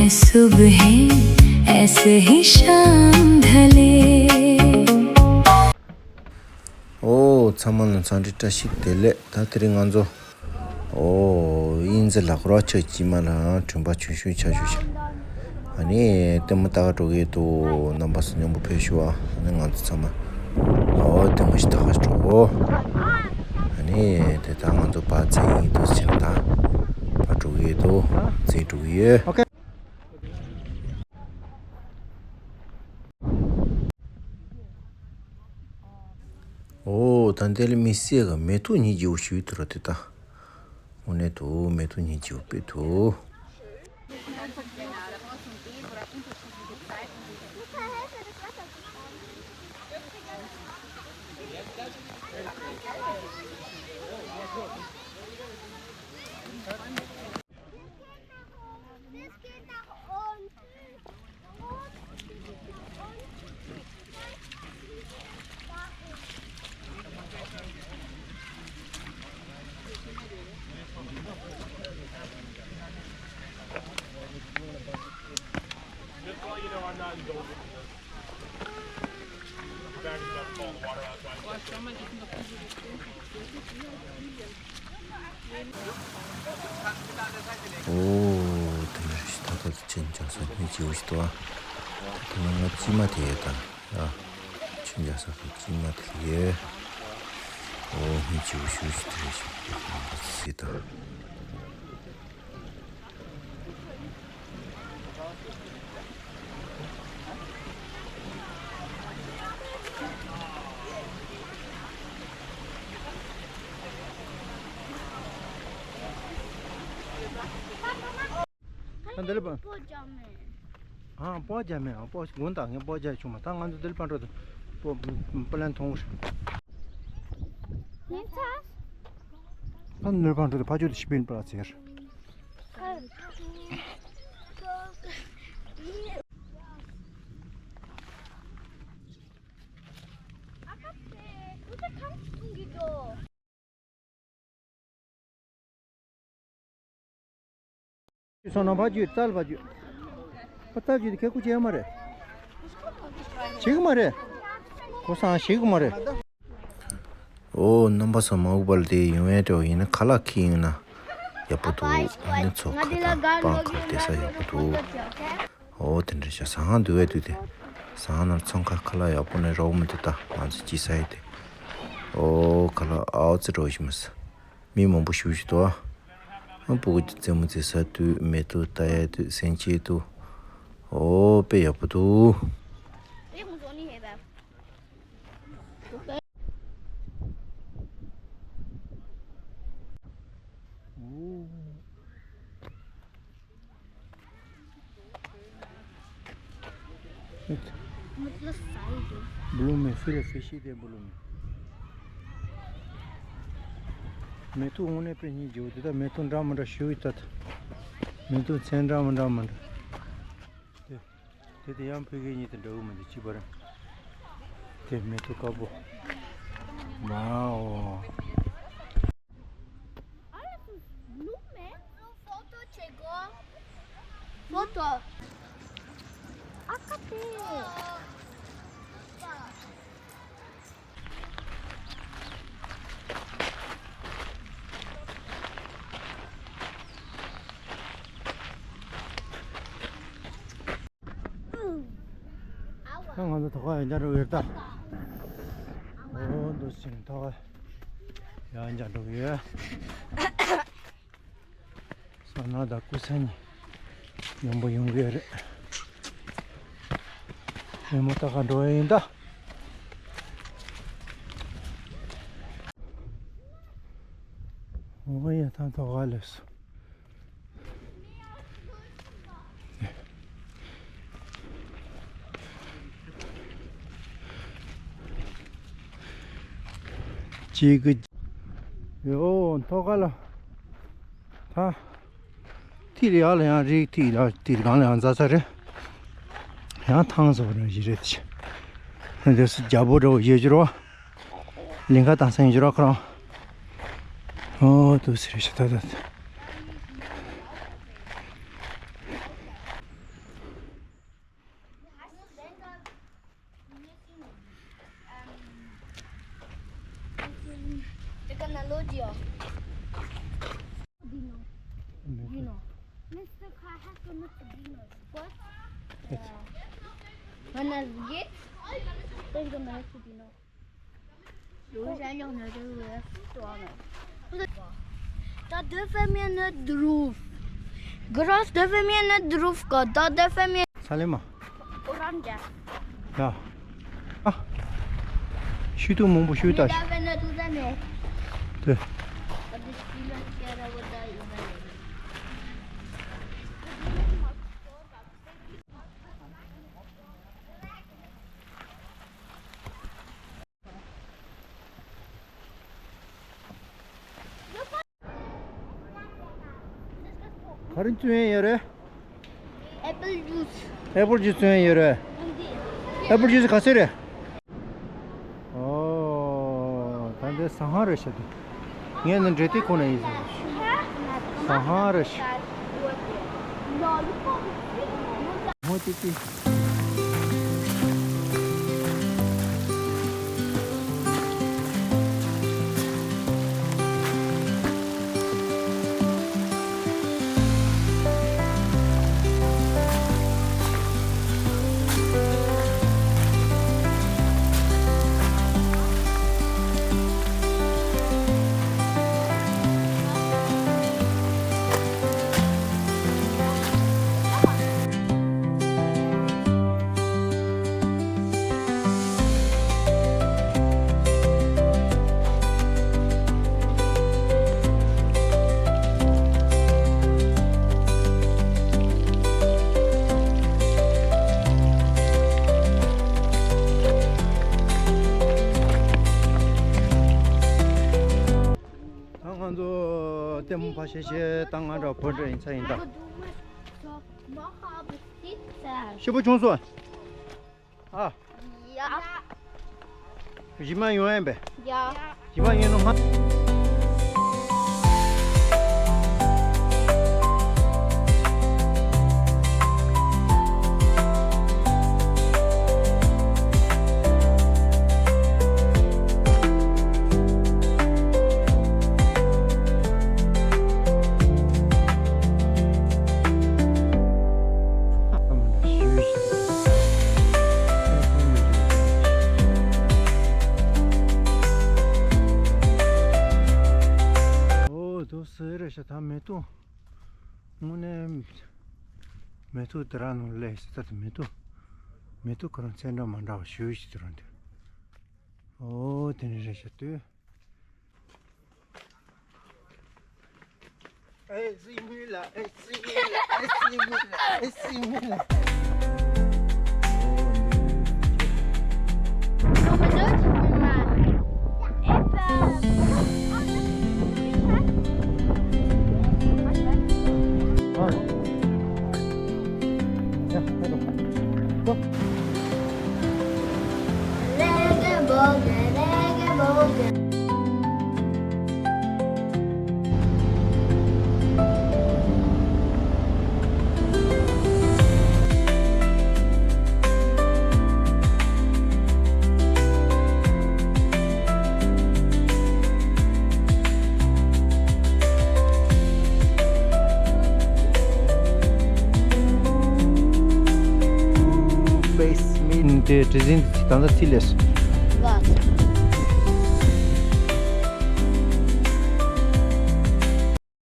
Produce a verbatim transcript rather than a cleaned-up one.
शुभ है ऐसे ही शाम ढले। ཨོ། ཚང་མ་ལ་འཚམས་འདྲི་བཀྲ་ཤིས་བདེ་ལེགས། ད་དེ་རིང་ང་ཚོ། ཨོ། དབྱིན་ཇི་ལ་གོ་ར་ཆ་ཅི་མ་ལ་དྲན་པ་ཆུང་ཆུང་ཆ་ཞུ་ཤག་ཨ་ནི་ལྟད་མོ་ལྟ་ག་འགྲོ་གི་འདུག་རྣམ་པ་ཚོ་མཉམ་པོ་ཕེབས་ཞུ་བ། ཨ་ནི་ང་ཚོ་ཚང་མ། ཨོ། ལྟད་མོ་ཞིག་ལྟ་ག་འགྲོ། ཨ་ནི་དེ་ད་ང་ཚོ་པ་ཚེ་ཡིན་འདུག་ཟེར་ན་ད། པ་འགྲོ་གི་འདུག་ཚེ་འགྲོ་གི་ཡོད། ཨོ། ད་འདི་ལ་མི་སེ་ག་མེ་ཏོག་སྙིང་རྗེ་པོ་ཞིག་འདུག་ར་དེ་ད། དངོས་གནས་དུ་མེ་ཏོག་སྙིང་རྗེ་པོ་དཔེ་འདུག་ཨོ། དེ་འདྲ་ཞིག་ད་ལྟ་ཚོ་ཆེན་ཆང་ས་སྙིང་རྗེ་པོ་ཞིག་འདུག་ཨ། དེ་ནང་ང་སྐྱིད་མ་དེ་ཡོད་དང་། ཡ། ཆེན་ཆང་ས་ཁ་སྐྱིད་མ་དེ་ཡོད། ཨོ། སྙིང་རྗེ་པོ་ཞེ་པོ་ཞིག་དེ་རེད་ཤག་ཡ། ཁོ་ནང་པ་ཚོ་སྲིད་དང་། ཨ། འདི་ལ་པ། སྤོ་རྒྱག་མེད། ཨ། སྤོ་རྒྱག་མེད། ཨ། སྤོ་དགོན་དང་ངས་སྤོ་རྒྱག་བྱུང་མ། ད་ང་ཚོ་འདི་ལ་པ་འགྲོ་དང་། སྤོ་སྤོ་ལན་མཐོང་གི་རེད། ངས་ཚ། ད་འདི་ལ་པ་འགྲོ་དང་ཕ་ཆོས་དེ་ཤི་པིན་པ་ལ་ཚེར། སོང་ན་ཕ་རྒྱུད་རྩལ་ཕ་རྒྱུད། ཨ། རྩལ་རྒྱུད་དེ་ཁེ་ཁུ་བྱེད་མ་རེད། བྱེད་གི་མ་རེད། ཁོ་སང་བྱེད་གི་མ་རེད། ཨོ། རྣམ་པ་ཚོ་མ་འུག་པ་ལ་དེ་ཡོང་ཡས་འགྲོ་ཡིན་ན་ཁ་ལག་ཁྱེར་ཡོང་ན་ཡག་པོ་འདུག་ཨ་ནི་ཚོ་ཁ་དང་སྤང་ཁ་བསྡད་ས་ཡག་པོ་འདུག་ཨོ། དེ་འདྲ་བྱས་ཟ་ཁང་འདུག་བས་འདུག་སྟེ། ཟ་ཁང་ནང་ཚོང་ཁ་ཁ་ལག་ཡག་པོ་ནས་རོགས་མི་འདུག་ད་ང་ཚོ་ཅི་ཟ་ཡས་དེ། ཨོ། ཁ་ལག་ཨའོ་ཙི་འདྲ་བོ་ཞིག་མི་ཟ། མི་མང་པོ་ཞེ་པོ་ཞིག་འདུག་ཨ། ཕྲུ་གུ་གི་རྩེད་མོ་རྩེ་ས་འདུག་མེ་ཏོག་ལྟ་ཡས་འདུག་སེམས་ཅན་འདུག་ཨོ། དཔེ་ཡག་པོ་འདུག་ལུ་མེ་ཕི་ལ་ཕི་ཤི་དེ་བུ་ལུ་མེ། མེ་ཏོག་དངོས་གནས་དཔེ་སྙིང་རྗེ་པོ་དེ། ད་མེ་ཏོག་འདྲ་མི་འདྲ་ཞུ་ཡི་ད། མེ་ཏོག་ཚན་འདྲ་མི་འདྲ་མི་འདྲ། དེ་དེ་དེ་ཡང་ཕ་གི་གཉིས་དེ་འདྲ་བོ་མི་འདུག་ཅི་པ་རེད། དེ་མེ་ཏོག་དཀར་པོ། མའོ། ཨ་ར་སུ་ལུག་མེད། ཕོ་ཏོ་བྱེད་དགོས། ཕོ་ཏོ། ཨ་ཁ་ཏེ། ད་ང་ཚོ་ཐོག་ཁ་ཡང་འཇགས་འགྲོ་གི་ཡོད་ད། འོ་འདུག་ཅིང་ཐོག་ཁ་ཡང་འཇགས་འགྲོ་གི་ཡོད། སོ་ན་ད་སྐུ་ཚ་ནི་ཡོང་པོ་ཡོང་གི་ཡོད་རེད། ལྟད་མོ་ལྟ་ག་འགྲོ་ཡ་ཡིན་ད། འོ་ཡ་ད་ཐོག་ཁ་སླེབས་སོང་། ཅིག་གི་ཡོ་ཐོག་ཁ་ལ་ད་ཐིག་ལ་ཡག་ལ་ཡང་རིག་ཐིག་ལ་ཐིག་ལ་གང་ལ་ཡང་འཛའ་ཚ་རེད། ཡང་ཐང་ཟོ་ར་ཞིག་རེད་ཆེ། འདི་སུ་རྒྱ་པོ་འདྲ་བོ་ཡོད་ཀྱི་རོ། ལིང་ག་དང་སེང་ཡོད་ཀྱི་རོ་ཁོ་རང་། ཨོ་དུ་སི་རེད་ཆེ་ད་ད། Wenn das geht, dann können wir das Kino. Da dürfen wir nicht drauf. Groß dürfen wir nicht drauf gehen. Da dürfen wir. Salima. Orange. Ja. Ah. Schüttung, Mumbo, Schüttung. Wir dürfen nicht raus. ག་རེ་བཙོང་ཡས་ཡོད་རེད། Apple juice. Apple juice བཙོང་ཡས་ཡོད་རེད། འདི། Apple juice ག་ཚོད་རེད། ཨོ། ད་འདི་ཟ་ཁང་རེད་ཤག་འདི། ངས་ནི་འབྲས་ཐིག་ཁོ་ན་ཡིན་ཟེར། ཟ་ཁང་རེད་ཤག་མོ་ཏི་ཏི། ད་ང་ཚོ་ལྟད་མོ་ཕ་ཤེ་ཤེ་ད་ང་འདྲ་བོད་འདྲ་ཡིན་ས་ཡིན་ད། ཤི་པོ་བྱུང་སོང་། ཨ། ཡ། གཞི་མ་ཡོང་ཡིན་པས། ཡ། གཞི་མ་ཡོང་ནོ་ཧ། ཨོ། དོ་སི་རེད་ཤག་ད་མེ་ཏོག་དངོས་གནས་མེ་ཏོག་དེ་རང་ནང་སླེབས་སི་ད་དེ་མེ་ཏོག་མེ་ཏོག་ཁོ་རང་ཚད་འདྲ་མ་འདྲ་བ་ཞུ་ཞིག་དེ་རང་དེ། ཨོ་དེ་ནི་རེད་ཤག་ལྟོས། ཨེ་སི་མི་ལ་ཨེ་སི་མི་ལ་ཨེ་སི་མི་ལ་ཨེ་སི་མི་ལ། དེ་གྲུ་གཟིངས་ད་ལྟ་ཚིག་ལས།